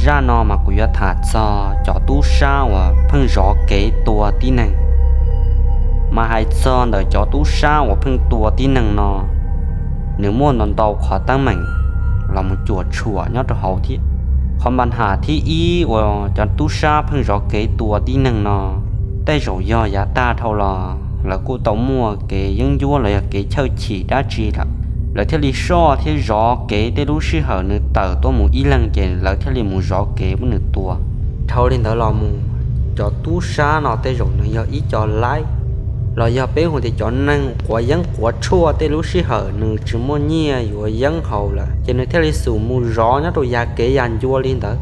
Zaj no mas kuv yuav tham txog cov tub sab uas pheej zov kev tua tib neeg. Mas hais txog ntawm cov tub sab uas pheej tua tib neeg no, nws muaj ntau ntau qhov teeb meem los mus cuam tshuam nyob rau hauv thiab. Qhov npa nham thib ib uas cov tub sab pheej zov kev tua tib neeg no, tej zaum yog yav tag dhau los lawv kuj tau muaj kev yeeb ncuab los yog kev chawj chim dab tsi lawm, lawv thiaj li soj thiab zov kev. Tej lub sij hawm nws tawm tuaj mus ib leeg ces lawv thiaj li mus zov kev muab nws tua. Dhau li ntawd los mus, cov tub sab no tej zaum nws yog ib co laib, los yog peb hu tias cov neeg quav yeeb quav tshuaj. Tej lub sij hawm nws tsis muaj nyiaj yuav yeeb haus lawm ces nws thiaj li xub mus zov nyob rau yam kev yam ncua li ntawd.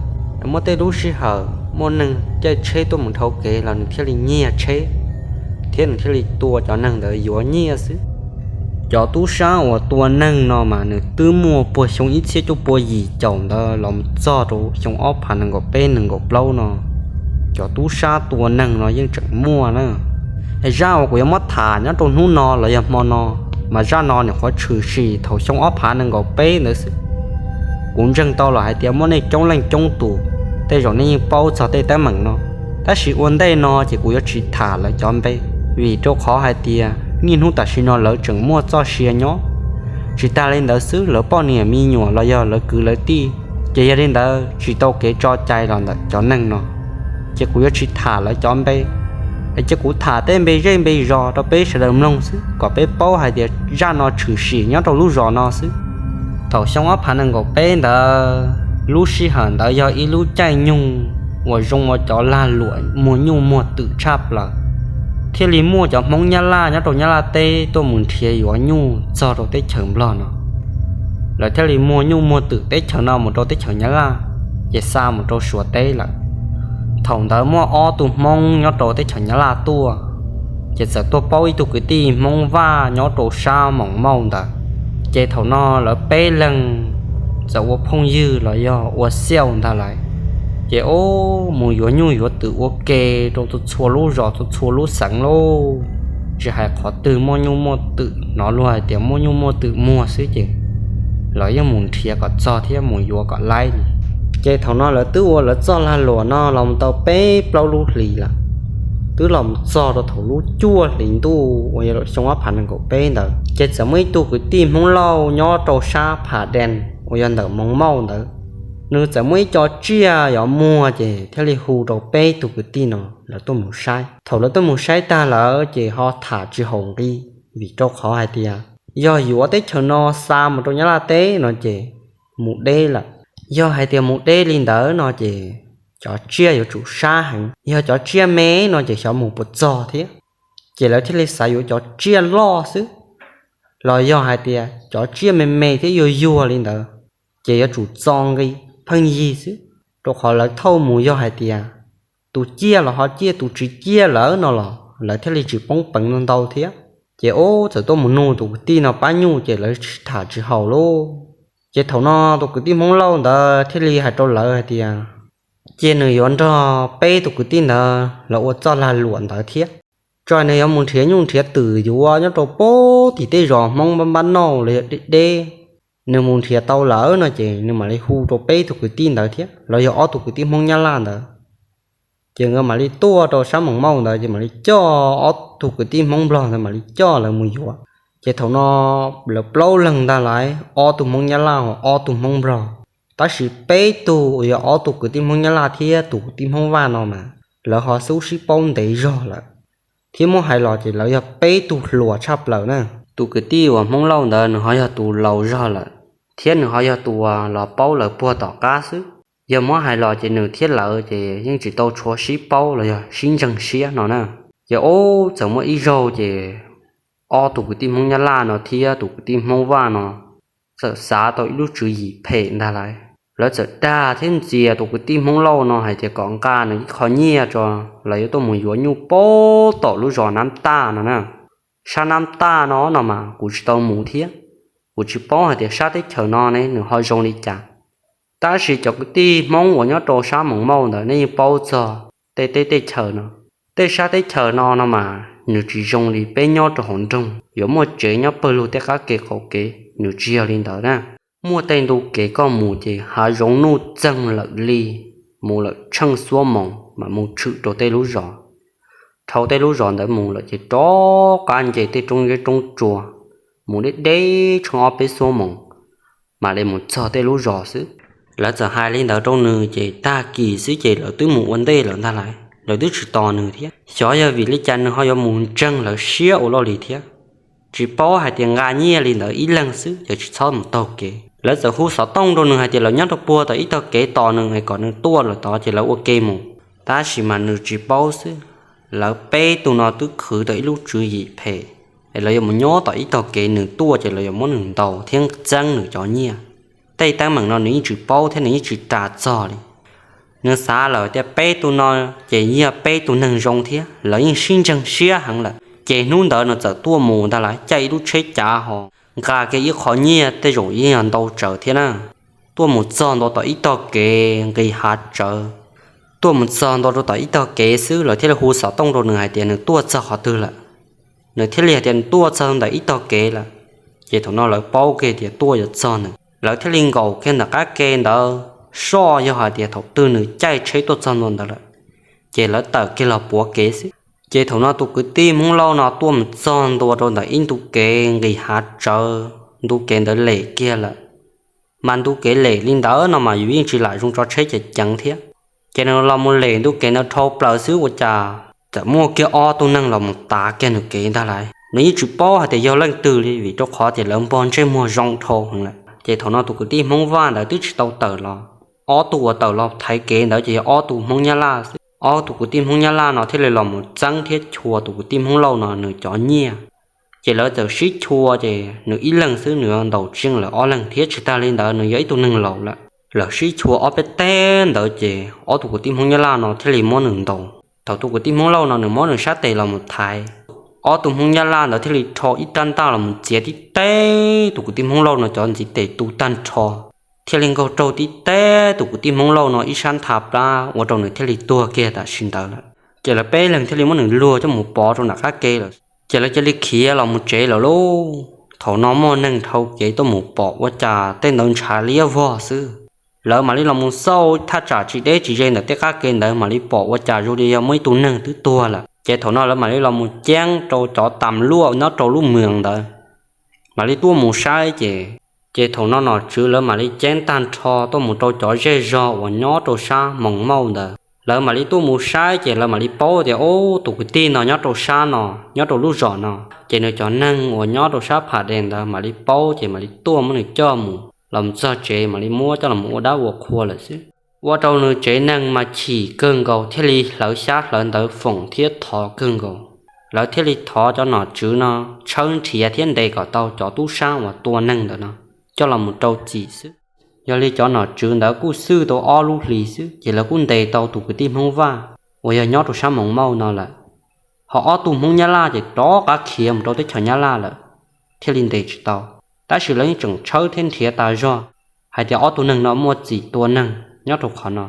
Muaj tej lub sij hawm muaj neeg caij tsheb tuaj mus dhau kev los nws thiaj li nyiag tsheb, thiab nws thiaj li tua cov neeg ntawd yuav nyiaj xwb. Cov tub sab uas tua neeg no mas nws twb muaj puag xyoo ib txhiab cuaj pua yim caum ntawd los txog rau xyoo ob phav nees nkaum peb nees nkaum plaub no, cov tub sab tua neeg no yeej tseem muaj na. Zaj uas kuv yuav muab tham nyob rau hnub no los yog hmo no, mas zaj no nws qhuav tshwm sim thaum xyoo ob phav nees nkaum peb ntawd xwb. Kuv ntseeg tau los hais tias muaj nej coob leej coob tus tej zaum nej yeej paub txog tej teeb meem no, tab sis ua ntej no ces kuv yuav tsis tham lawv cov npe, vim rau qhov hais tias niaj hnub tam sim no lawv tseem muaj txoj sia nyob. Tsis tas li ntawd xwb, lawv poj niam me nyuam los yog lawv kwv lawv tij, ces yog li ntawd tsis tau kev tso cai los ntawm cov neeg no, ces kuv yuav tsis tham lawv cov npe. Ces kuv tham tej npe zej npe zos rau peb sawv daws mloog xwb kom peb paub hais tias zaj no tshwm sim nyob rau lub zos no xwb. Thaum xyoo ob phav nees nkaum peb ntawd, lub sij hawm ntawd yog ib lub caij nyoog uas zoo ua cov lag luam muag nyuj muag twm tshaj plaws, thiaj li muaj cov Hmoob Nyab Laj nyob rau Nyab Laj teb tuaj mus nrhiav yuav nyuj txog rau teb chaws Nplog no. Lawv thiaj li muag nyuj muag twm teb chaws no mus rau teb chaws Nyab Laj, ces xa mus rau Suav teb lawm. Thaum ntawd muaj ob tug Hmoob nyob rau teb chaws Nyab Laj tuaj, ces txawm tuaj paub ib tug kwv tij Hmoob Vaj nyob rau sab Moos Mauj ntawd. Ces thaum no lawv peb leeg txawm ua phooj ywg los yog ua xiaj ntag lawm, ces ub mus yuav nyuj yuav twm ua ke rau txhua txhua lub zos txhua txhua lub xeev lauj. Tsis hais qhov twg muaj nyuj muaj twm, hnov luag hais tias muaj nyuj muaj twm muag xwb ces lawv yeej mus nrhiav kom txog thiab mus yuav kom laib li. Ces thaum no lawv twb ua lawv txoj lag luam no los mus tau peb plaub lub hlis lawm, twb los mus txog rau thaum lub cuaj hlis ntuj uas yog xyoo ob phav nees nkaum peb ntawd, ces txawm muaj ib tug kwv tij Hmoob Lauj nyob rau sab Pham Dee uas yog ntawm Moos Mauj ntawd, nws txawm muaj ib co tsiaj yuav muag ces thiaj li hu rau peb tug kwv tij no lawv tuaj mus saib. Thaum lawv tuaj mus saib tag lawm ces ho tham tsis haum nqi, vim rau qhov hais tias yog yuav teb chaws no xa mus rau Nyab Laj teb no ces mus deb lawm. Yog hais tias mus deb li ntawd no ces cov tsiaj yuav tsum sab heev, yog cov tsiaj me no ces xyov mus puas txog thiab. Ces lawv thiaj li xav yuav cov tsiaj loj xwb, los yog hais tias cov tsiaj me me thiab yuag yuag li ntawd, ces yuav tsum txo nqi pheej yig xwb, rau qhov lawv thauj mus yog hais tias tus ciaj los ho ciaj, tus tsis ciaj lawm no los lawv thiaj li tsis poob peev ntau thiab. Ces ub txawm tuaj mus nug tus kwv tij no pab nyuj ces lawv tham tsis haum lauj. Ces thaum no tus kwv tij Hmoob Lauj ntawd thiaj li hais rau lawv hais tias cia nws yuav nrog peb tus kwv tij ntawd los ua txoj lag luam ntawd thiab, tso nws yuav mus nrhiav nyuj nrhiav twm yuav nyob rau pem tim tej zos Hmoob npab npab nauj los yog deb deb. Nws mus nrhiav tau lawm no ces nws mam li hu rau peb tug kwv tij ntawd thiab los yog ob tug kwv tij Hmoob Nyab Laj ntawd. Ces nkawd mam li tuaj rau sab Moos Mauj ntawd ces mam li coj ob tug kwv tij Hmoob Nplog ntawd mam li coj lawv mus yuav. Ces thaum no lawv plaub leeg ntag lais, ob tug Hmoob Nyab Laj, ob tug Hmoob Nplog, tab sis peb tug uas yog ob tug kwv tij Hmoob Nyab Laj thiab tus kwv tij Hmoob Vaj no mas lawv ho xub sib paub ntev zog lawm, thiab muab hais los ces lawv yog peb tug hluas tshaj plaws na. Tus kwv tij uas Hmoob Lauj ntawd nws ho yog tus laus zog lawm, thiab nws ho yog tus uas los paub lawv puag tom qab xwb. Yog muab hais los ces nws thiab lawv ces yeej tsis tau tshua sib paub los yog sib ntseeg siab no na. Ces ub txawm muaj ib zaug ces ob tug kwv tij Hmoob Nyab Laj no thiab tus kwv tij Hmoob Vaj no txawm xav tau ib lub tswv yim phem ntag lais. Lawv txawm dag thiab ntxias tus kwv tij Hmoob Lauj no hais tias kom nqa nws ib qho nyiaj tso, lawv yuav tuaj mus yuav nyuj pem tom lub zos Nab Taj no na. Sab Nab Taj no no mas kuv tsis tau mus thiab, kuv tsis paub hais tias sab teb chaws no ne nws ho zoo li cas. Tab sis cov kwv tij Hmoob uas nyob rau sab Moos Mauj ntawd nej yeej paub txog tej teb tej chaws no. Tej sab teb chaws no no mas nws tsis zoo li peb nyob rau hauv nroog yuav muaj tsev nyob pawg lug tej qab kev qaum kev, nws tsis yog li ntawd na. Muaj tej ntu kev koj mus ces hav zoov nuj txeeg lawm li. mus lawm tsheej xuab moos mas mus tshwm rau tej lub zos. Dhau tej lub zos ntawd mus lawm ces rov qab nce tej roob zeb roob tsua, mus deb deb tsheej ob peb xuab moos mam li mus txog tej lub zos xwb. Lawv txawm hais li ntawd rau nws ces tag kis xwb ces lawv twb mus ua ntej lawm ntag lauj, lawv twb tsis tos nws thiab. Xyov yog vim li cas nws ho yuav mus ntseeg lawv siab ua luaj li thiab. Tsis paub hais tias nqa nyiaj li ntawd ib leeg xwb ces tsis txhob mus taug kev. Lawv txawm hu xov tooj rau nws hais tias lawv nyob rau puag tom ib tog kev tos nws es kom nws tuaj lawm tod ces lawv ua ke mus. Tab sis mas nws tsis paub xwb, lawv peb tug no twb khwv tau ib lub tswv yim phem, es lawv yuav mus nyob tom ib tog kev, nws tuaj ces lawv yuav muab nws ntaus thiab txeeb nws cov nyiaj. Tej teeb meem no nws yeej tsis paub thiab nws yeej tsis ras txog li. Nws xav lawm tias peb tug no ces yog peb tug neeg zoo thiab, lawv yeej sib ntseeg siab heev lawm. Ces hnub ntawd nws txawm tuaj mus ntag lauj, caij ib lub tsheb cav ho nqa kiag ib qho nyiaj tej zaum yeej yog ntau tsawv thiab na. Tuaj mus txog ntua tom ib tog kev nqis hav tsawv. Tuaj mus txog ntua rau tom ib tog kev xwb lawv thiaj li hu xov tooj rau nws hais tias nws tuaj txog qhov twg lawm. Nws thiaj li hais tias nws tuaj txog ntawm ib tog kev lawm. Ces thaum no lawv paub kiag tias tuaj yuav txog nws, lawv thiaj li nkaum kiag ntawm qab ke ntawd, soj yog hais tias thaum twg nws caij tsheb tuaj txog ntua ntawd lawm, ces lawv tawm kiag los puav kev xwb. Ces thaum no tus kwv tij Hmoob Lauj no tuaj mus txog ntua rau ntawm ib ntu kev nqis hav tsawv, ntu kev ntawd lem kiag lawm. Mas ntu kev lem li ntawd no mas yus yeej tsis lam zoo tso tsheb ceev ceev thiab. Ces nws los mus lem ntu kev ntawd dhau plaws xwb ua cas txawm muaj kiag ob tug neeg los mus tav kiag nws kev ntag lauj. Nws yeej tsis paub hais tias yog leej twg li vim rau qhov tias lawv npog ntsej muag zoo dhau heev lawm. Ces thaum no tus kwv tij Hmoob Vaj ntawd twb tsis tau tawm los, ob tug uas tawm los thaiv kev ntawd ces yog ob tug Hmoob Nyab Laj xwb. Ob tug kwv tij Hmoob Nyab Laj no thiaj li los mus txeeb thiab chua tus kwv tij Hmoob Lauj no nws cov nyiaj. Ces lawv txawm sib chua ces nws ib leeg xwb nws yuav ntaus tsheej lawv ob leeg thiab tsis tag li ntawd nws yog ib tug neeg laus lawm. Lawv sib chua ob peb teg ntawd ces ob tug kwv tij Hmoob Nyab Laj no thiaj li muab nws ntaus. Thaum tus kwv tij Hmoob Lauj no nws muab nws sab tes los mus thaiv, ob tug Hmoob Nyab Laj ntawd thiaj li rho ib rab ntaj los mus txiav tib teb tus kwv tij Hmoob Lauj no cov ntxiv tes tu tag nrho, thiaj li nkaug raug tib teb tus kwv tij Hmoob Lauj no ib sab ntha plab ua rau nws thiaj li tuag kiag tam sim ntawd lawm. Ces lawv peb leeg thiaj li muab nws luag coj mus pov rau nram qab ke lawm. Ces lawv cia li khiav los mus tsev lawm lauj. Thaum no muaj neeg dhau kev tuaj mus pom ua cas tej ntawd ntshav liab vog xwb. Lawv mam li los mus xauj thaj tsam tsis deb tsis ze ntawm tej qab ke ntawd mam li pom ua cas zoo li yog muaj ib tug neeg twb tuag lawm. Ces thaum no lawv mam li los mus ceeb rau cov tam luaj nyob rau lub moos ntawd, mam li tuaj mus saib ces, ces thaum no nom tswv lawv mam li ceeb tag nrho tuaj mus rau cov zej zog uas nyob rau sab Moos Mauj ntawd. Lawv mam li tuaj mus saib ces lawv mam li paub tias, ub, tus kwv tij no nyob rau sab no, nyob rau lub zos no. Ces nws cov neeg uas nyob rau sab Pham Des ntawd mam li paub ces mam li tuaj muab nws coj mus, los txog tsev mam li muab coj los ua dab ua qhua lawm xwb. Ua rau nws tsev neeg mas chim kawg nkaus thiaj li hlawv xyab hlawv ntawv foom thiab thov kawg nkaus. Lawv thiaj li thov cov nom tswv no tshawb nrhiav thiab ntes kom tau cov tub sab uas tua neeg ntawd no coj los mus rau txim xwb. Yog li cov nom tswv ntawd kuj xwj tau ob lub hlis xwb ces lawv kuj ntes tau tus kwv tij Hmoob Vaj uas yog nyob rau sab Moos Mauj no lawm. Ho ob tug Hmoob Nyab Laj ces rov qab khiav mus rau teb chaws Nyab Laj lawm, thiaj li ntes tsis tau. Tab sis lawv yeej tseem tshawb thiab nrhiav tas zog hais tias ob tug neeg no muaj txim tua neeg nyob rau qhov no.